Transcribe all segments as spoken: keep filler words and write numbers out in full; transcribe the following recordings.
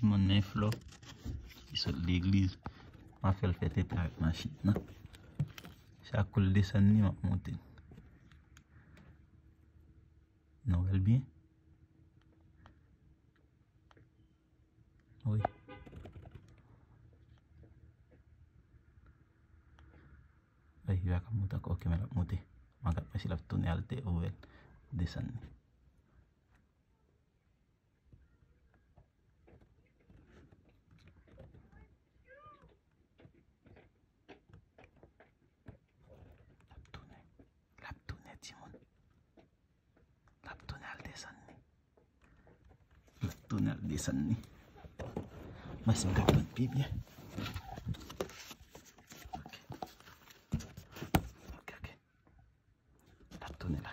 Timoun, men Flò ki sot legliz. M ap fè l fè tenten avèk machin nan. Chak kou l desann li, m ap monte l. Nou wè l byen? Wi. Ay, li pa ka monte ankò. Ok, men l ap monte. M a gad si l ap tounen al dèyè, ouvè l, desann li. L ap tounen. L ap tounen, timoun. L ap tounen al desann li. L ap tounen al desann li. Mwen si m ka pran pi byen. Ok. Ok, ok. L ap tounen la.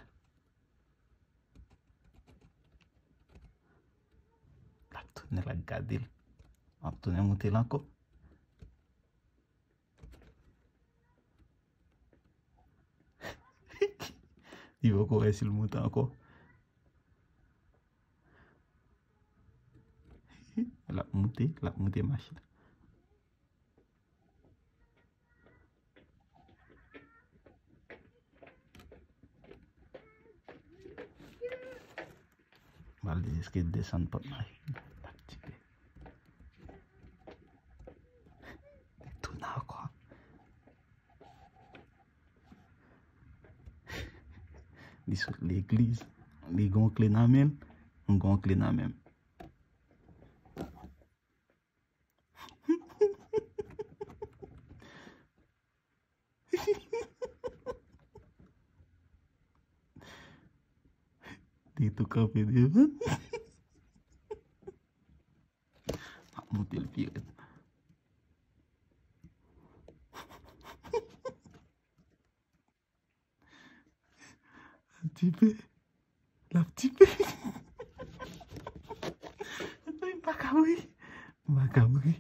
L ap tounen la, gade l. M ap tounen monte l ankò. Li poko wè si l monte ankò. L ap monte, l ap monte mach la. M al deske desann pòt mach la. L ap tipe. Li tounen ankò. Li sot legliz. Li gon kle nan men l. M gon kle nan men m. Li tou kanpe devan. M ap monte l pi rèd. L ap tipe. L ap tipe. M pa ka mouri. M pa ka mouri.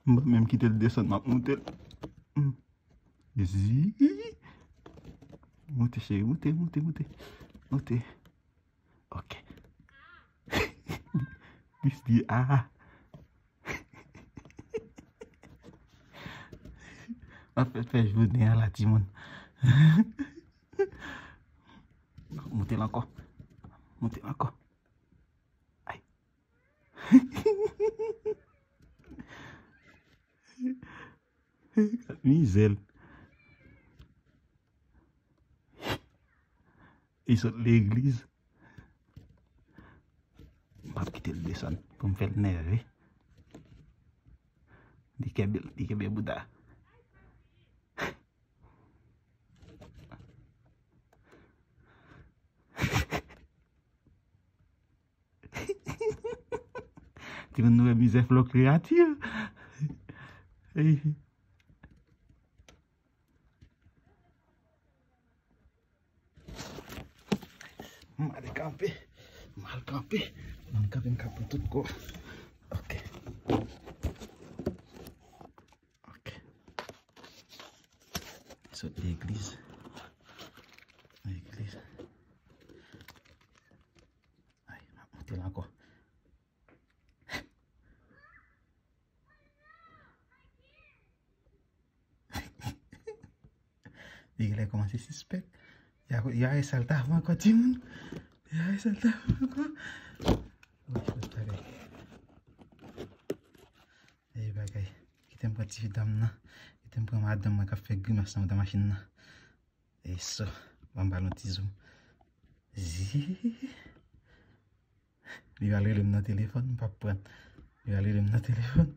M p ap menm kite l desann, m ap monte l. Hmm. Zi. Monte, cheri, monte, monte, monte. Monte. Ok. Misye, ah. M ap fè, fè jounen an la, timoun. Monte l ankò. Monte l ankò. Ay. Gad mizè l. Li sot legliz. M p ap kite l desann pou m fè l nève. Li kenbe, li kenbe bouda. Timoun, nou wè mizè Flò kreyatif. Ey. M ale kanpe. M al kanpe. M al kanpe, m ka pran tout kò. Ok. Ok. Sot legliz. Legliz. Ay, m ap monte la ankò. Li genlè kòmanse sispèk. Ya, ya, e sa l ta fè ankò, timoun. Ya, e sa l ta fè ankò. Wi, lòt bagay. E bagay. Kite m pran ti fi dam nan. Kite m pran madanm mwen k ap fè grimas nan anndan machin nan. E so, ban m ba l yon ti zoom. Zi. Li pral rele m nan telefòn, m p ap pran. Li pral rele m nan telefòn.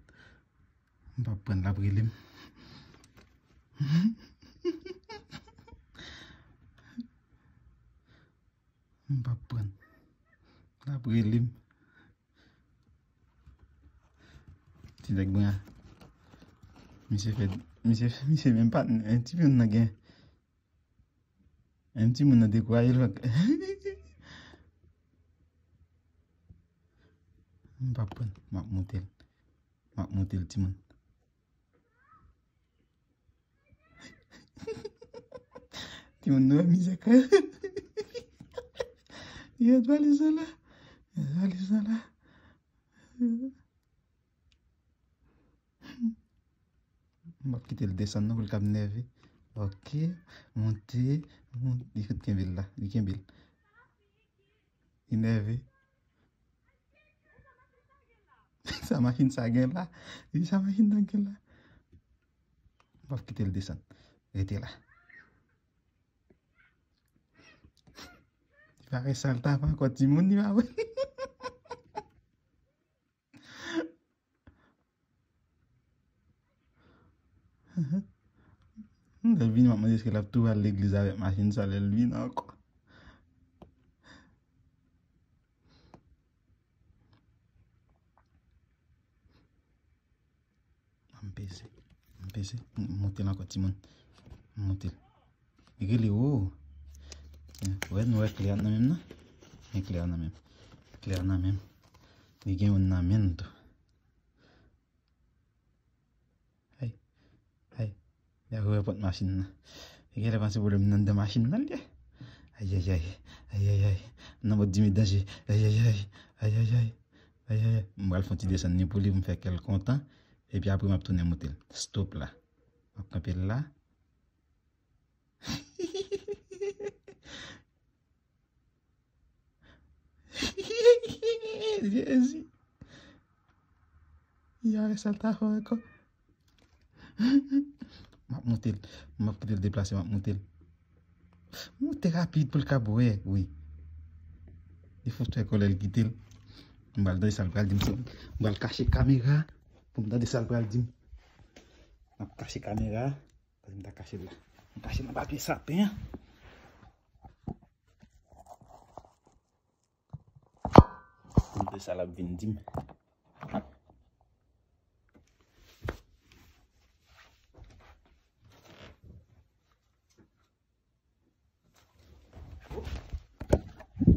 M p ap pran, l ap rele m. M p ap pran. L ap rele m. Ti nèg mwen an. Misye fè, misye, misye menm pa, en, ti moun nan gen. Menm timoun nan dekouraje l fòk. M p ap pran, m ap moute l. M ap moute l, timoun. Timoun, nou wè mizè kay. Gad valiz la la. Gad valiz la la. M ap kite l desann non pou l ka nève. Ok, monte, monte. Li fout kenbe l la, li kenbe l. Li nève. Sa machin sa gen la? Li sa machin nan gen la? M ap kite l desann. Rete la. Li pa wè sa l ta fè ankò timoun, li pa wè. Lè l vini, m ap mande èske l ap tou al legliz avèk machin sa lè l vini ankò. M peze. M peze. M monte l ankò, timoun. M monte l. Rele, o. Wè, nou wè klè a nan men m nan? Men klè a nan men m. Klè a nan men m. Li gen youn nan men l tou. Ay, ay. Li ap ouvè pòt machin nan. Li genlè panse pwoblèm nan anndan machin nan l ye. Ayayay, ayayay. Nan mòd di medanje. Ayayay, ayayay, ayayay. M pral fè yon ti desann ni pou li pou m fè kè l kontan. Epi apre m ap tounen monte l. Stop la. M ap kanpe l la. Jezi. Yawè, sa l ta fè ankò. M ap monte l. M ap kite l deplase, m ap monte l. Monte rapid pou l ka wè, wi. Li fout fè kòlè l kite l. M pral tande sa l pral di m. M pral kache kamera pou m tande sa l pral di m. M ap kache kamera. Paske m ta kache l la. M kache nan papye sapen an. Pou m tande sa l ap vin di m.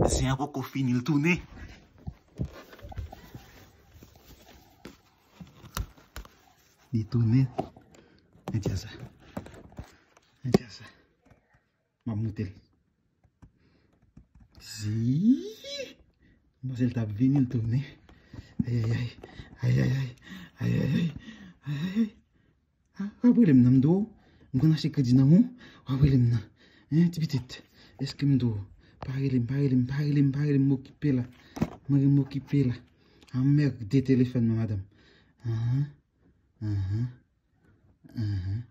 Zen an poko fini, l tounen. Li tounen. Men tia sa. Men tia sa. M ap monte l. Zi. M panse l t ap vini, l tounen. Ayayay. Ayayay. Ayayay. Ayayay. Ah, w ap rele m nan, m di w. M konn achte kredi nan men w. W ap rele m nan. Hein, ti pitit. Èske m di w? Pa rele m, pa rele m, pa rele m, pa rele m, m okipe la. Mwen gen m okipe la. Anmède telefòn mwen, madanm. Ahan. Ahan. Ahan.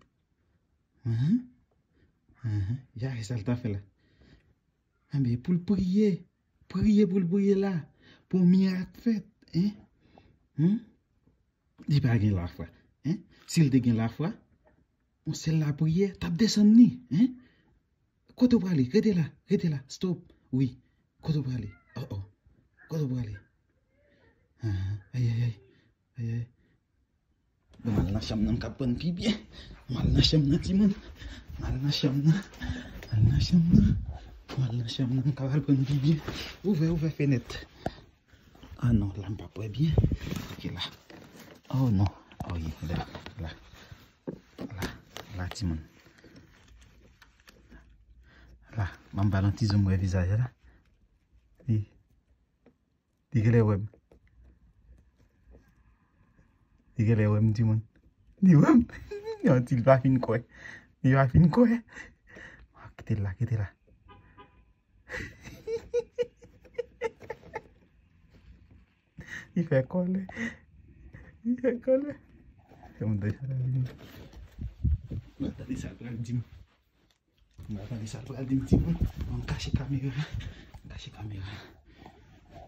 Ahan. Ahan. Jare sa l ta fè la. Anben, pou l priye. Priye pou l priye la. Pou mirak fèt. Hein? Hmm? Li pa gen lafwa. Hein? Si l te gen lafwa, yon sèl lapriyè t ap desann li. Hein? Kote w prale? Rete la. Rete la. Stop. Wi. Kote w prale? Oh, oh. Kote w prale? Ahan. Ayayay. Ayayay. Bon, m al nan chanm nan, m ka pran pi byen. M al nan chanm nan, timoun. M al nan chanm nan. M al nan chanm nan. M al nan chanm nan, m ka al pran pi byen. Ouvè, ouvè fenèt. Ah non, la m pa p wè byen. Ok, la. Oh non. Oh, ye, la, la. La, la, timoun. La, ban m ba l yon ti zoom wè vizaj la. Wi. Li genlè wè m. Li genlè wè m, timoun. Li wè m. Yon ti, li pa fin kwè. Li pa fin kwè. Ah, kite l la, kite l la. Li fè kòlè. Li fè kòlè. Fè m tande sa l ap vini. Mwen tande sa l pral di m. M pa tande sa l pral di m, timoun. Mwen kache kamera. Kache kamera.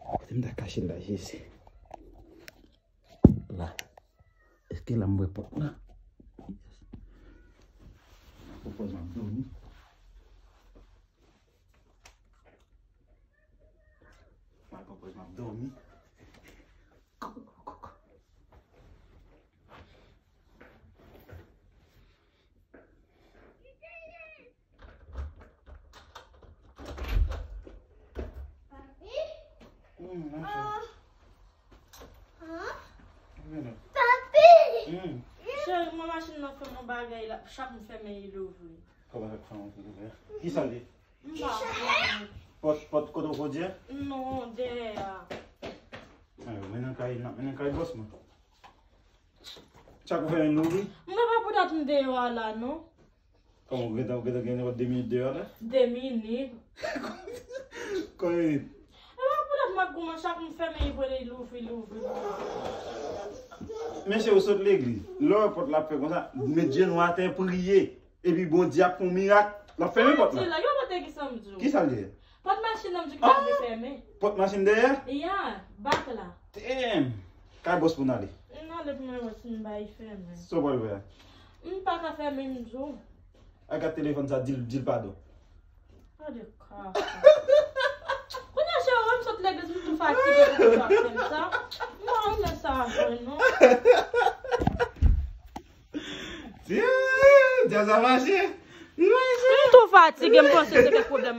Kote m ta kache l la, Jezi? La. Èske la m wè pòt la? Pòt la m ap dòmi. Mwen konprann m ap dòmi. Koko, koko. Hmm, machin. Vini. Papi! Hmm. Cheri, mwen machin nan fè yon bagay la. Chak m fèmen, li louvri. Kòman sa k fè yon louvri? Kisa l ye? M pa konnen. Pòt, pòt kote w fodye? Non, dèyè a. Ay, mennen kay, n ap mennen kay bòs mwen. Chak ou fè yon louvri? M pa pa pou Sot m deyò a la, non. Kòman, ou gentan, ou gentan gen nenpòt de minit deyò la? De minit. Konbyen minit? E pa pou dat m ap goumen, chak m fèmen, li pran, li louvri, louvri. Mesye, ou sot legliz. Lè w wè pòt la ap fè konsa, met jenou atè, priye. Epi Bondye ap fè yon mirak. L ap fèmen pòt la. Yo pote ki sa m di w? Ki sa l ye? Pòt machin nan m di w ki pa vle fèmen. Pòt machin dèyè? Ya, bak la. Damn! Kay bòs pou n ale. N ale pou mwen wè si m bay fèmen. Sa w pral fè a? M pa ka fèmen, m di w. Ay, gad telefòn sa, di l, di l padon. Gade kaka. Kounye a, cheri, wè m sot legliz, m tou fatige pou m ap fè m sa. M pa renmen sa vre, non. Djaz a mache. M tou fatige, m panse se kèk pwoblèm.